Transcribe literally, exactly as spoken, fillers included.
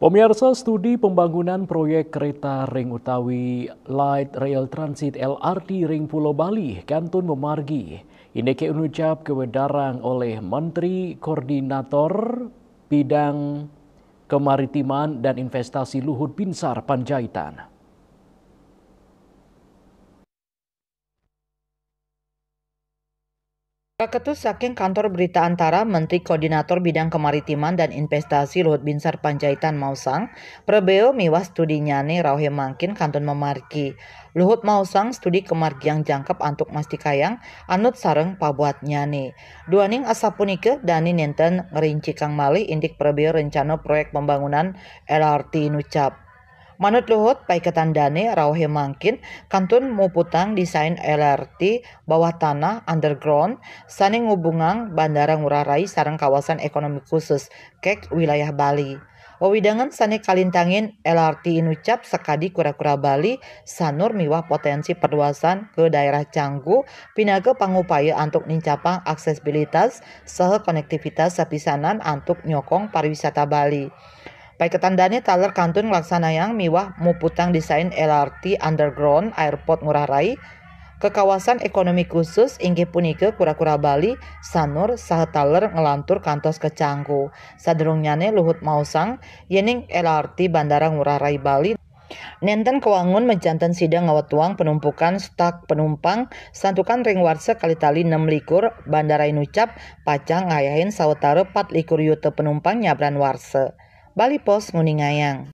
Pemirsa, studi pembangunan proyek kereta ring utawi Light Rail Transit L R T ring Pulau Bali kantun mamargi. Indike inucap kawedarang olih Menteri Koordinator Bidang Kemaritiman dan Investasi Luhut Binsar Panjaitan. Kaketus saking Kantor Berita Antara, Menteri Koordinator Bidang Kemaritiman dan Investasi Luhut Binsar Panjaitan maosang, prabea miwah studinyane rauhe mangkin kantun mamargi. Luhut maosang studi kamargiang jangkep antuk mastikayang anut sareng pabuatnyane. Duaning asapunika, dane nenten ngrincikang malih indik prabea rencana proyek pembangunan L R T inucap. Manut Luhut, paiketan dane rauhe mangkin kantun muputang desain L R T bawah tanah, underground, sane ngubungang Bandara Ngurah Rai sareng kawasan ekonomi khusus, kek, wilayah Bali. Wewidangan sane kalintangin L R T inucap sakadi kura-kura Bali, Sanur miwah potensi perluasan ke daerah Canggu pinaka pangupaya antuk nincapang aksesibilitas saha konektivitas sapisanan antuk nyokong pariwisata Bali. Paiketan dane taler kantun nglaksanayang miwah muputang desain L R T Underground Airport Ngurah Rai ke kawasan ekonomi khusus, inggih punika kura-kura Bali, Sanur, saha taler nglantur kantos ka Canggu. Sadurungnyane Luhut maosang, yening L R T Bandara Ngurah Rai Bali nenten kawangun majanten sida ngawetuang penumpukan stak penumpang, santukan ring warsa kalih tali nem likur bandara inucap pacang ngayahin sawatara pat likur yuta penumpang nyabran warsa. Bali Post nguningayang.